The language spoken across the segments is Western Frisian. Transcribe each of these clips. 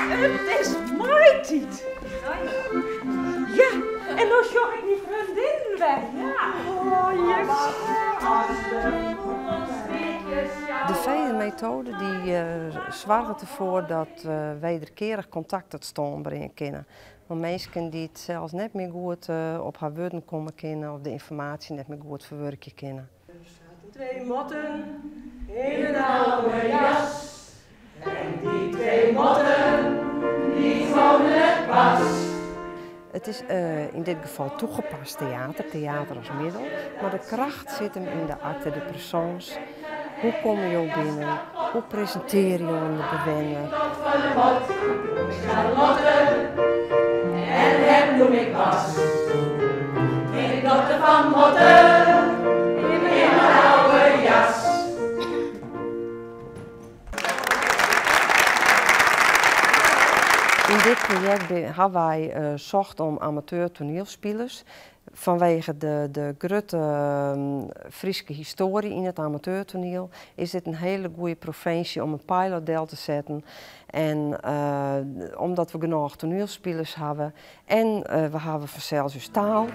It is maitiid. Ja, en no sjoch ik myn freondinnen wer. Ja. De vedermethode dy soarget derfoar dat we wederkearich kontakt tot stân bringe kinne. Mei minsken dy't sels net mear goed op har wurden komme kinne of de ynformaasje net mear goed ferwurkje kinne. Der zaten twee motten in een oude jas. En die twee motten, die vonden het pas. It is yn dit gefal toegepast teater, teater as middel, mar de kracht sit him yn de acte de présence. Hoe komme jo binnen? Hoe presintearje jo oan de bewenner? Van de mot, Charlotte, en hem noem ik Bas. Ik dokter van Motten, in mijn oude jas. Yn dit projekt hawwe wy socht om amateur toanielspilers. Fanwege de grutte Fryske histoarje yn it amateurtoaniel is dit in hiele goede provinsje om in pilot del te setten. En omdat we genôch toanielspilers hawwe en we hawwe fansels ús taal.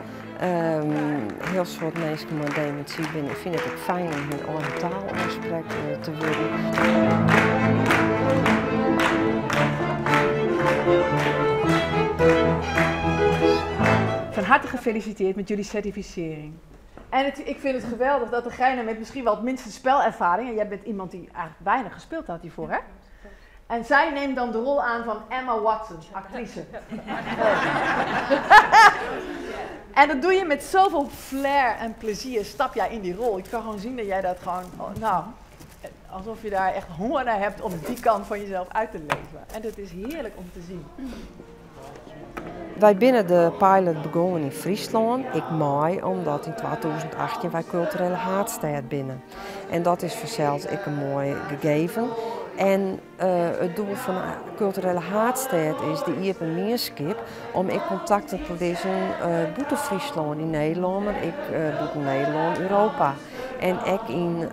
Hiel soad minsken mei demintsy binne fine it ek fijn om hun eigen taal oansprekt te wurden. Van harte gefeliciteerd met jullie certificering. En het, ik vind het geweldig dat degene met misschien wel het minste spelervaring, en jij bent iemand die eigenlijk weinig gespeeld had hiervoor, hè? En zij neemt dan de rol aan van Emma Watson, actrice. En dat doe je met zoveel flair en plezier, stap jij in die rol. Ik kan gewoon zien dat jij dat gewoon, oh, nou, alsof je daar echt honger naar hebt om die kant van jezelf uit te leven. En dat is heerlijk om te zien. Wy binne de pilot begûn yn Fryslân. Ik mei omdat yn 2018 wy kulturele haadstêd binne. En dat is fansels ek in moai gegeven. En it doel fan de kulturele haadstêd is de iepen mienskip om ek kontakten te lizzen bûten Fryslân yn Nederlân, mar ek bûten Nederlân, Europa. En ek yn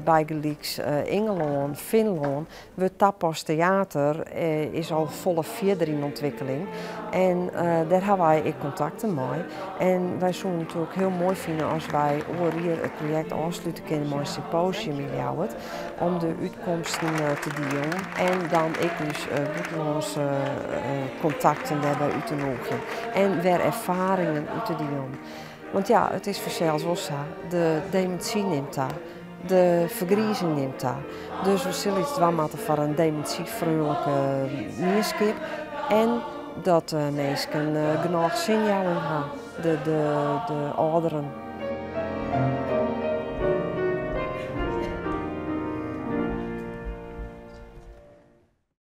bygelyks Ingelân, Finlân wurdt tapast teater is al folle fierder yn ûntwikkeling. En dêr hawwe wy ek kontakten mei. En wy soenen it natuerlik hiel moai fine as wy oar jier it projekt ôfslute kinne mei in symposium yn Ljouwert om de útkomsten te dielen en dan ek ús bûtenlânske kontakten dêrby út te nûgjen en wer erfaringen út te dielen. Want ja, it is fansels wol sa, de demintsy nimt ta, de fergrizing nimt ta. Dus we sille iets dwaan moatte foar in demintsy-freonlike mienskip en dat de minsken genôch sinjouwing ha, de âlderen.